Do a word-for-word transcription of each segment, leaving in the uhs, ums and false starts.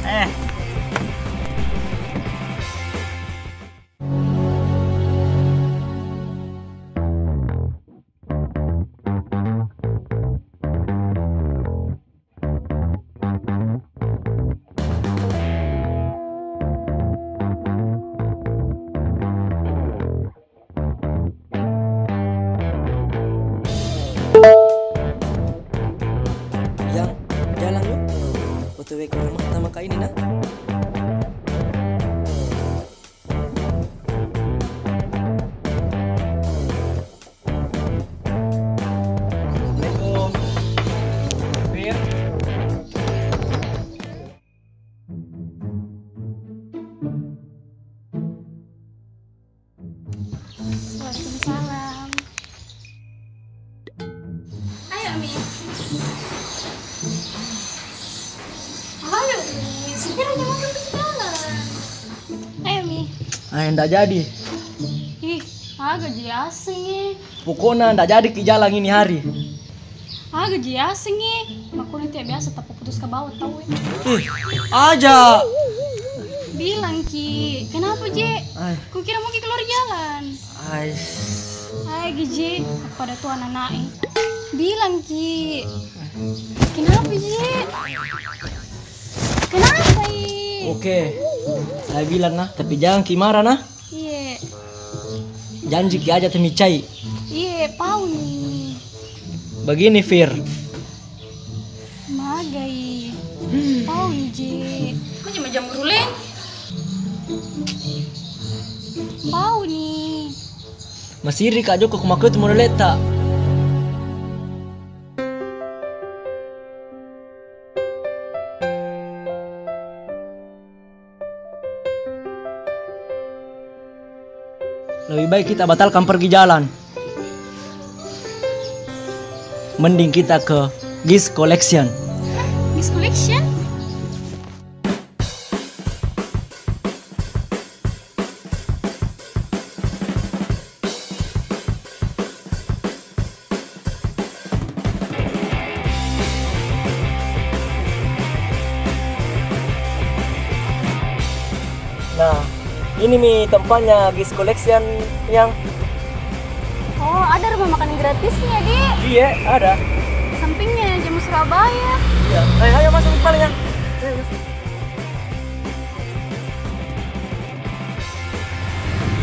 Eh. Yang, jalan yuk. O T W ke rumah pertama kali ini, nah. Assalamualaikum. Fir. Waalaikumsalam. Ayo, Mi. Ayo, Mi. Segera jalan ke jalan. Ayo, Mi. Ayo, ndak jadi. Ih, aga ji asing, eh. Pokokna ndak jadi ki jalan ini hari. Aga ji asing, eh. Makkunai tiap biasa tappa putus ka bawa tau, eh. Ih, aja. Bilang ki, kenapa, Je? Ai. Kukira mau ki keluar jalan. Ais. Ai, Giji, pada tuh anak-anak, eh. Bilang ki. Kenapa, Je? Kenapa, eh? Oke. Saya bilang, nah, tapi jangan ki marah, nah. Iye. Janji ki aja temicai. Iye, pau ni. Begini, Fir. Magai. Pau ni, Je. Kok cuma jam ruleng? Pau ni. Masiri ka jokka ko makkutu model letta. Lebih baik kita batalkan pergi jalan. Mending kita ke Giz Collection. Giz Collection? Nah, ini mi tempatnya Giz Collection, Yang. Oh, ada rumah makan gratisnya, Di. Iya, ada. Sampingnya Jamu Surabaya. Iya. Ayo, ayo masuk paling, Yang. Ayo, masuk.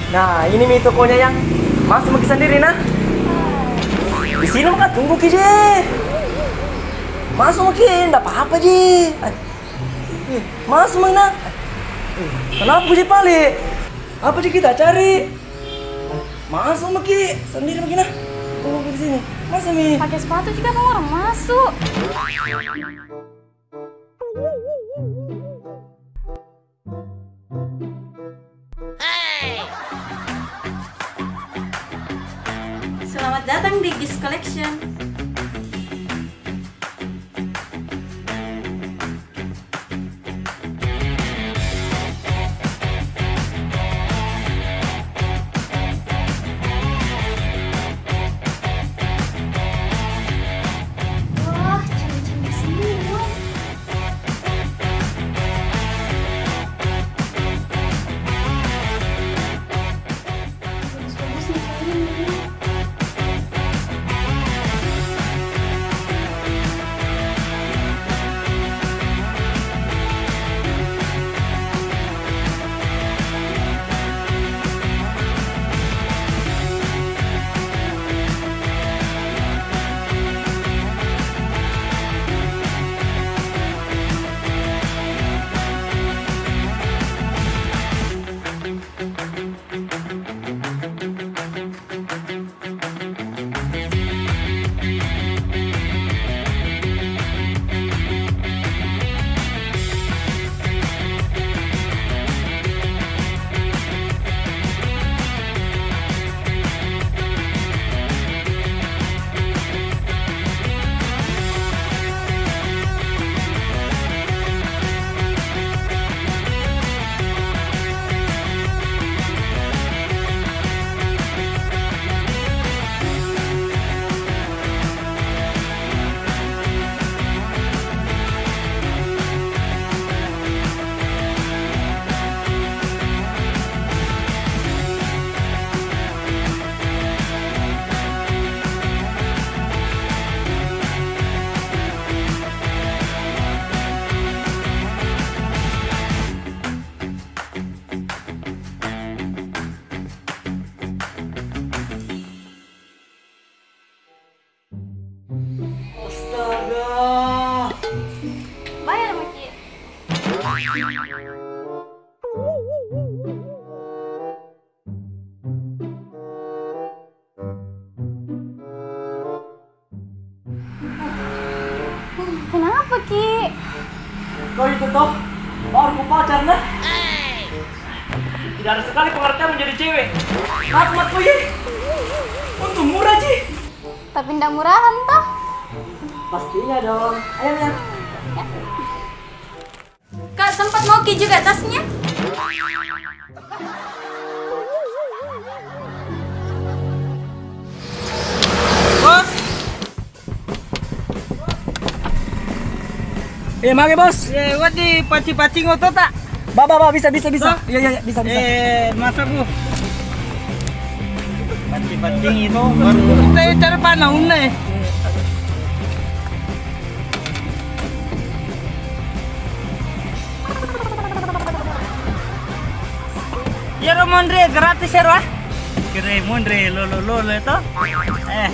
Nah, ini mi tokonya, Yang. Masuk maki sendiri, nah. Di sini maka tunggu ki, Je. Masuk maki, ndak apa-apa, Je. Ay. Eh, masuk maki, nah. Eh, kenapa, Je, pale? Apa, Je, kita cari? Masuk maki, sendiri maki, nah. Tunggu ki di sini. Masuk mi. Pakai sepatu juga, Bang, orang masuk. Selamat datang di Giz Collection. Wah, cantik-cantik semua. Bagus-bagus nih kayaknya. Kenapa, Ki? Kau itu toh, baru ku pacar nah. Tidak ada sekali pengertian menjadi cewek. Maaf, Mat, kau ye. Untung murah, Ji. Tapi ndak murahan toh? Pastinya dong. Ayo, Mel. Kak, sempat mau Ki juga tasnya? Bos. Eh, mage, Bos. Eh, wedding pancing-pancing oto tak? Ba, ba, ba, bisa, bisa, bisa. Hah? Iya, iya, iya, bisa, bisa. Eh, masa, Bu? Pancing-pancing itu baru. Kita cara panau, eh. Iyaro monre gratis ero, ah. Kira monre lolo lolo to. Eh.